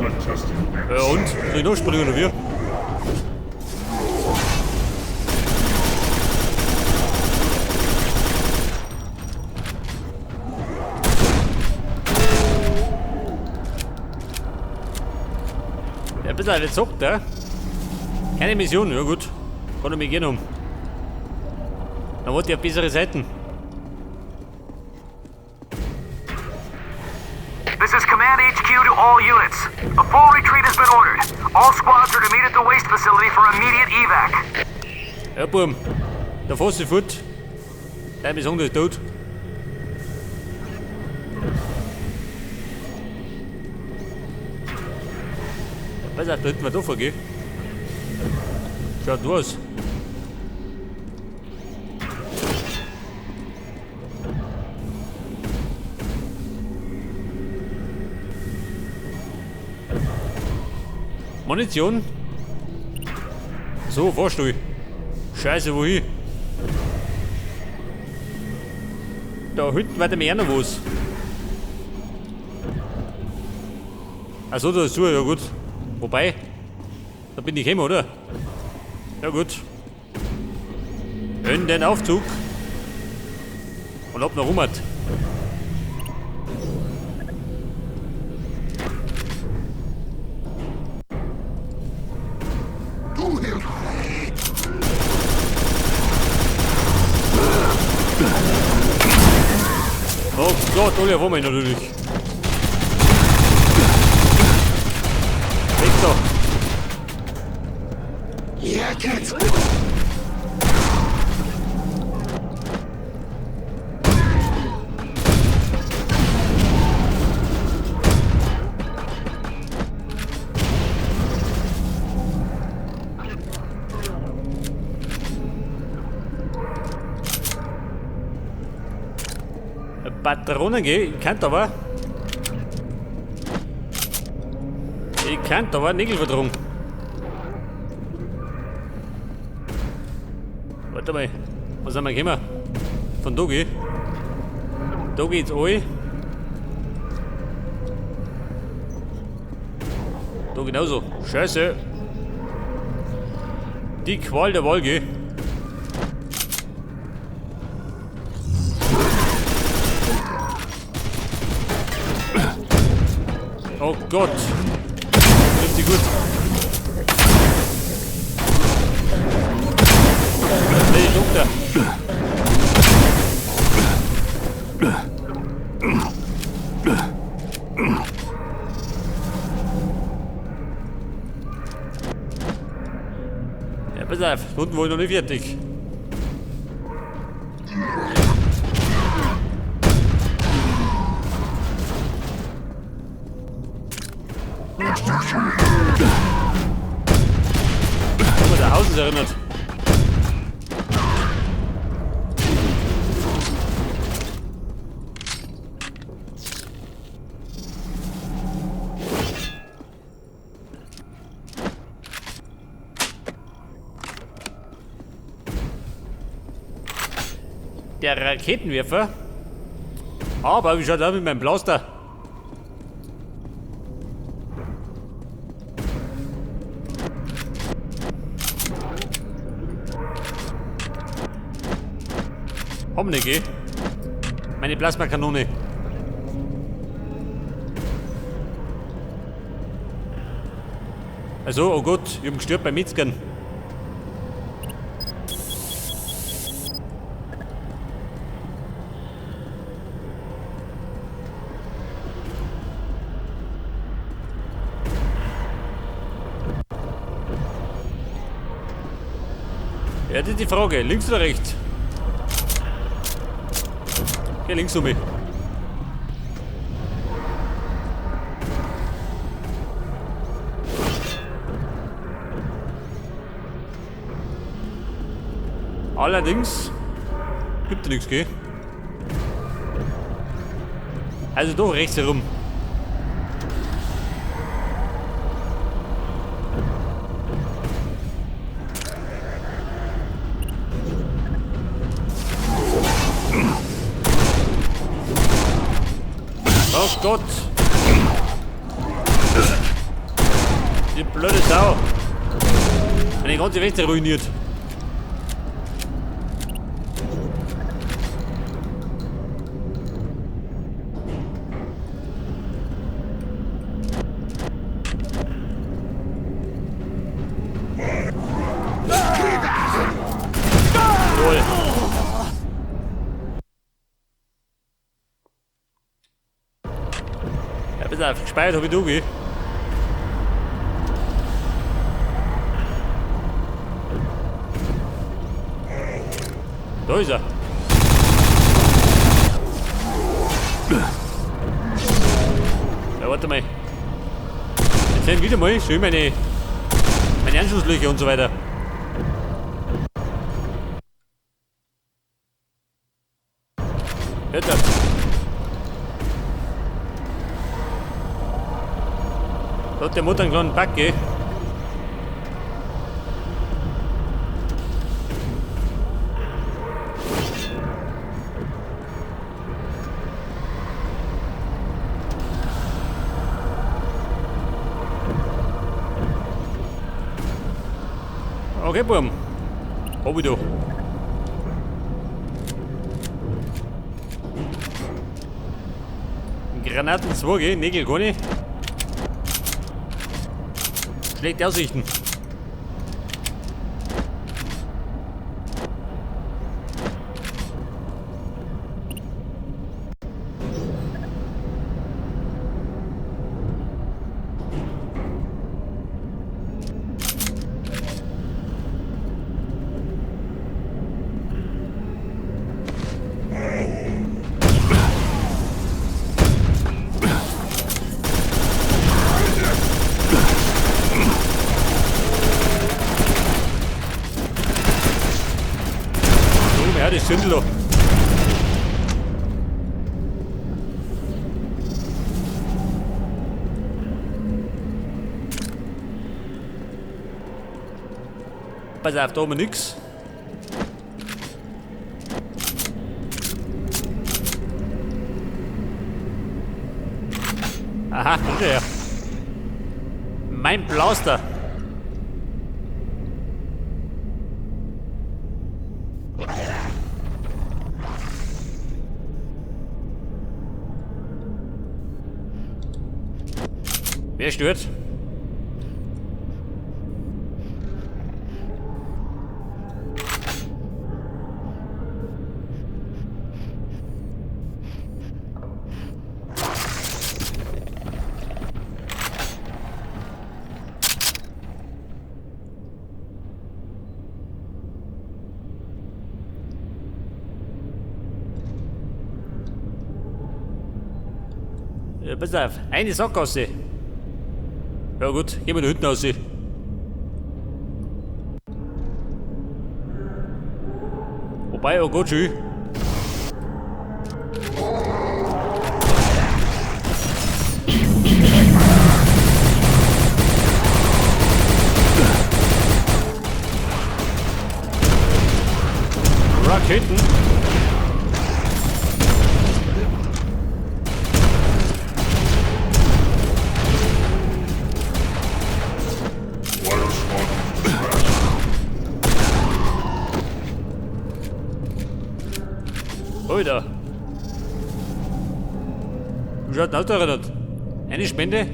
Ja und? Soll ich noch springen oder wie? Ja, ein bisschen gezockt, ja? Keine Mission, ja gut. Kann ich mich gehen um. Dann wollte ich auf bessere Seiten. This is Command HQ to all units. A full retreat has been ordered. All squads are to meet at the waste facility for immediate evac. Ja, Burm. Da fährst du fort. Deine Mission ist tot. Pass auf, da hinten war da vor, gell? Schaut du aus. Munition. So, Fahrstuhl. Scheiße, wohin? Da hinten war der mehr noch was. Achso, da ist zu, ja gut. Wobei, da bin ich gekommen, oder? Ja gut. In den Aufzug. Und ab nach Rummert. Oh Gott, alle auf einmal natürlich. Weg da. Patronen geh, ich kann aber. Ich kann aber Nägel verdrungen. Warte mal, was sind wir gekommen? Von da geh. Da geht's all. Da genauso. Scheiße. Die Qual der Wahl, geh. Oh Gott. Trifft sie gut. Nee, Doktor. Ja, pass auf, unten war ich noch nicht fertig. Oh, der Haus ist erinnert. Der Raketenwerfer. Aber wie schaut das mit meinem Blaster? Hoffentlich, gell? Meine Plasmakanone. Also, oh Gott, ich hab gestört beim Metzgern. Ja, das ist die Frage. Links oder rechts? Geh links um mich. Allerdings gibt nichts, gell? Also doch rechts herum. Oh Gott! Die blöde Sau. Meine ganze Welt ruiniert. Lol. Ja, pass auf, gespeichert habe ich du, gell? Da ist er. Ja, warte mal. Jetzt sehen wieder mal schön meine Anschlusslöcher und so weiter. Hört das? Da hat der Mutter einen kleinen Bug, gell? Okay, Burm. Hab ich da. Granaten 2, gell? Nägel gar nicht. Schlechte Aussichten. Ja, das Zündel da. Pass auf, da haben wir nix. Aha, komm schon her. Mein Blaster. Wer stört? Ja, pass auf, eine Sackgasse. Ja gut, gehen wir da hinten raus. Wobei, oh Gott, schön. Raketen. Alter. Wie schaut denn aus da erinnert? Eine Spende?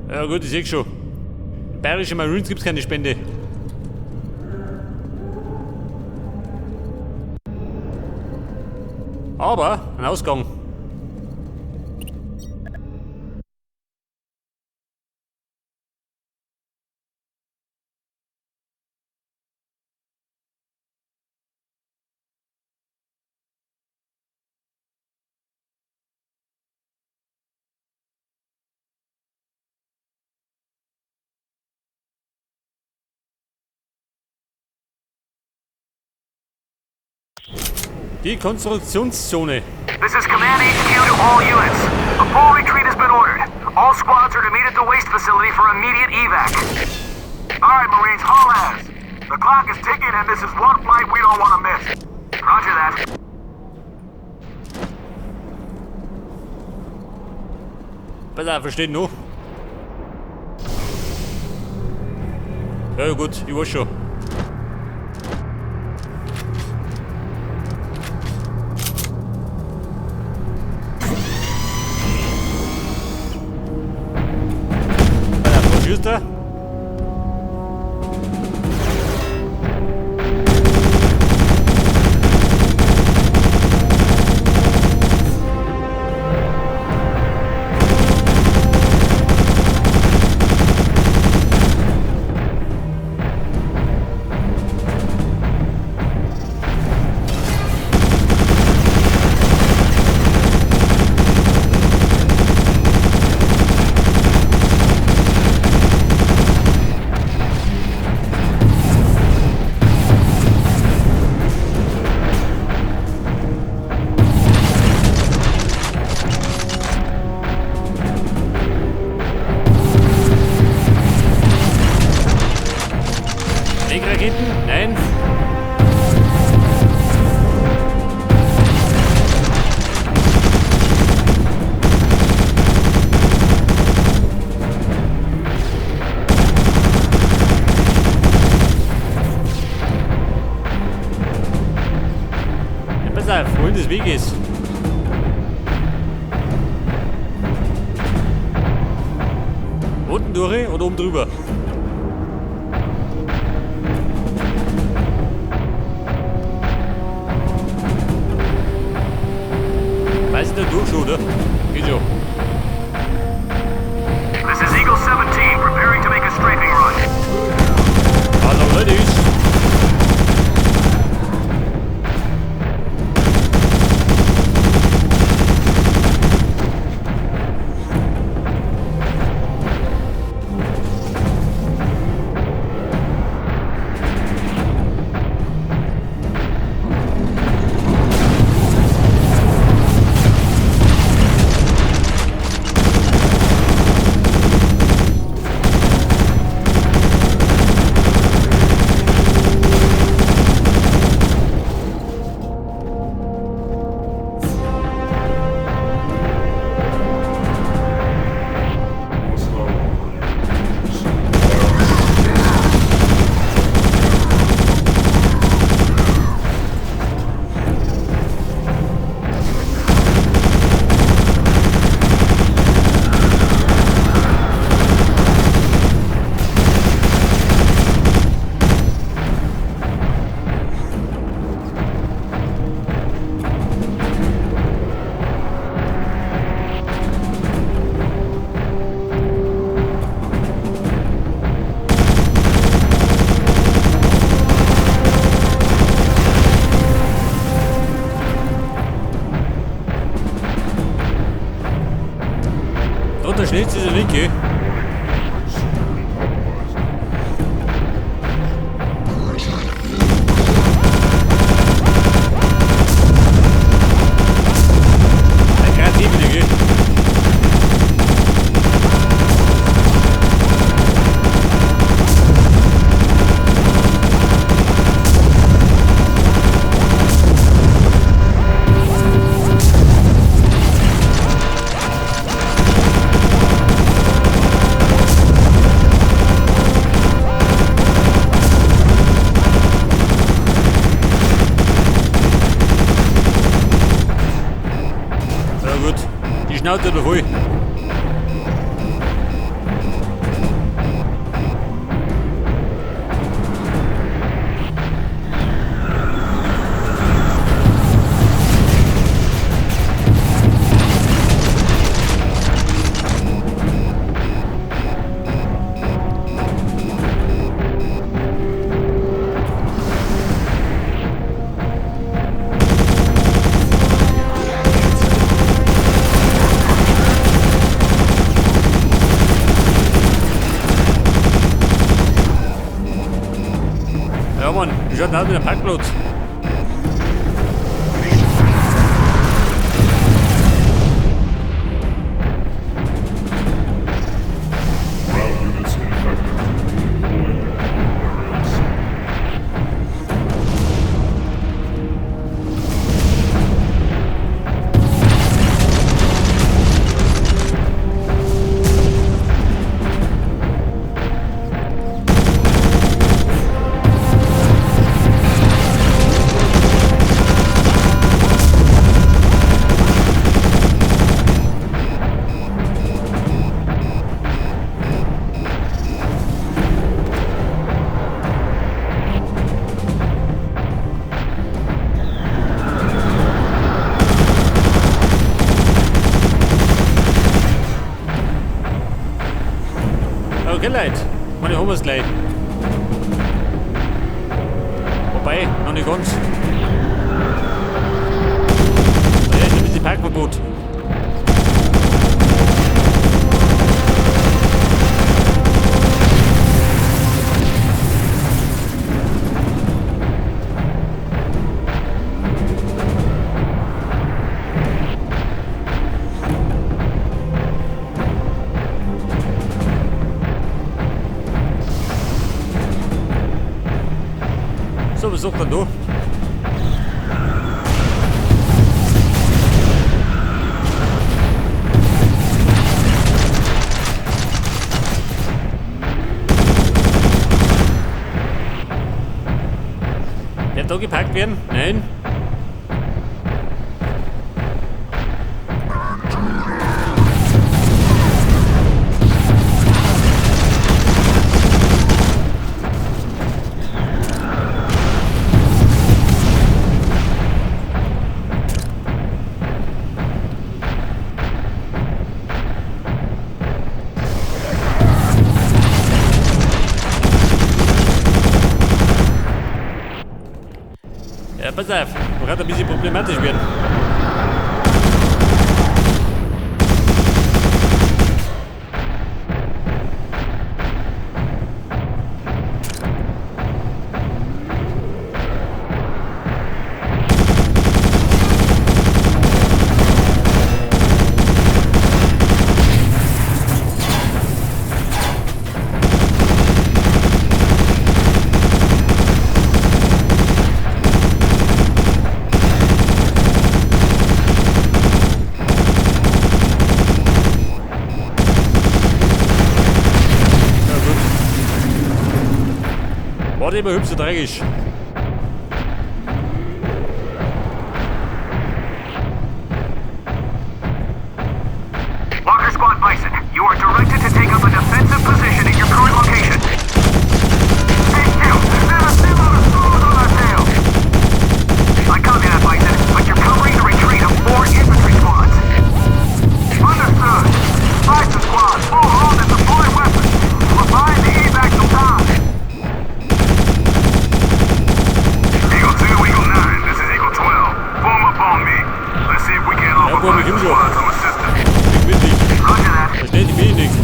Ja gut, ich seh schon. In Bayerischen Marines gibt's keine Spende. Aber ein Ausgang. Die Konstruktionszone. This is Command HQ to all units. A full retreat has been ordered. All squads are to meet at the waste facility for immediate evac. All right, Marines, haul ass. The clock is ticking and this is one flight we don't want to miss. Roger that. Pass auf, versteht noch. Ja gut, ich weiß schon. Pass auf, was schießt da? Raketen? Nein. Ja, pass auf, wohin das Weg ist. Unten durch oder oben drüber? Weiß ich nicht durch schon, oder? Geht schon. This is Eagle 17, preparing to make a strafing run. Hallo Ladies. Der schnellste ist der linke. Ein Grad 7, gell? Die Schnauze da voll. Ja Mann, wie schaut denn aus mit dem Parkplatz? Okay, Leute. Meine haben wir's gleich. Wobei, noch nicht ganz. Da ist ein bisschen Parkverbot. So, was sagt er da? Darf da geparkt werden? Nein. Ja, pass auf, man kann ein bisschen problematisch werden. War immer hübsch so dreckig. Walker Squad Bison, you are directed to take up a defensive position at your current location. HQ, there's a shitload of screws on our tail. I copy that, Bison, but you're covering the retreat of 4 infantry squads. Understood. Bison Squad, full hold and deploy weapons. We'll find the evac some time. Eagle 2, Eagle 9, this is Eagle 12. Form up on me. Let's see if we can't Ja, offer gut, Bison mich umschauen. Squad some assistance. Gemütlich. Roger that. Versteht die mich nicht.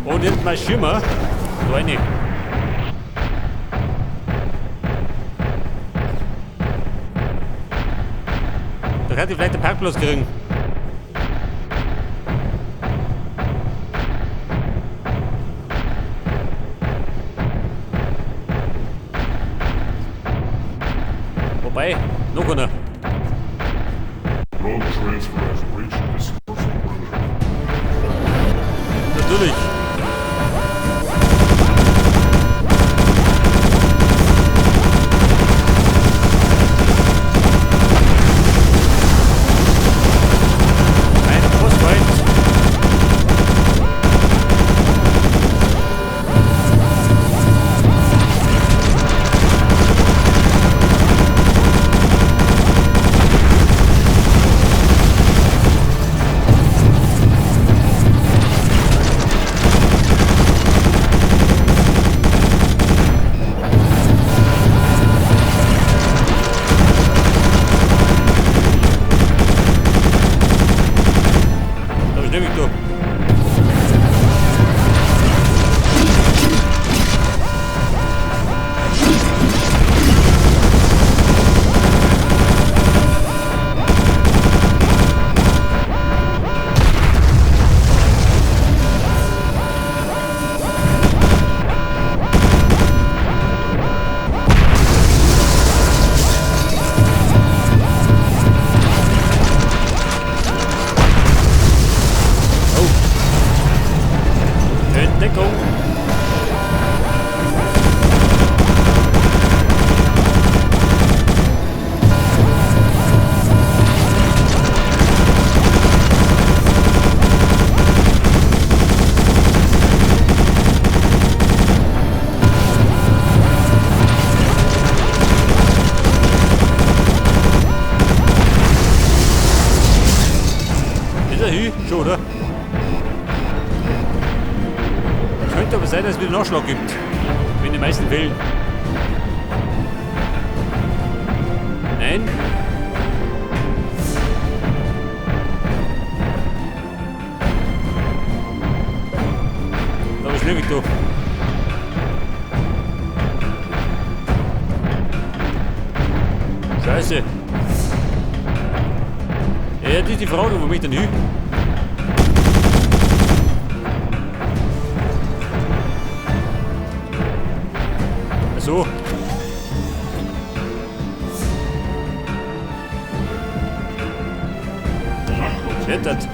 Und hinten mein Schirmer. Da rein. Da kann ich vielleicht den Parkplatz kriegen. Wobei, noch einer. Rogue transfer has reached dispersal perimeter. Natürlich. Ein Bossfight. oder? Könnte aber sein, dass es wieder Nachschlag gibt. Wie in den meisten Fällen. Nein. Da was lüge ich da. Scheiße. Ja, das ist die Frage, wo bin ich denn hin? Ach so. Scheitert.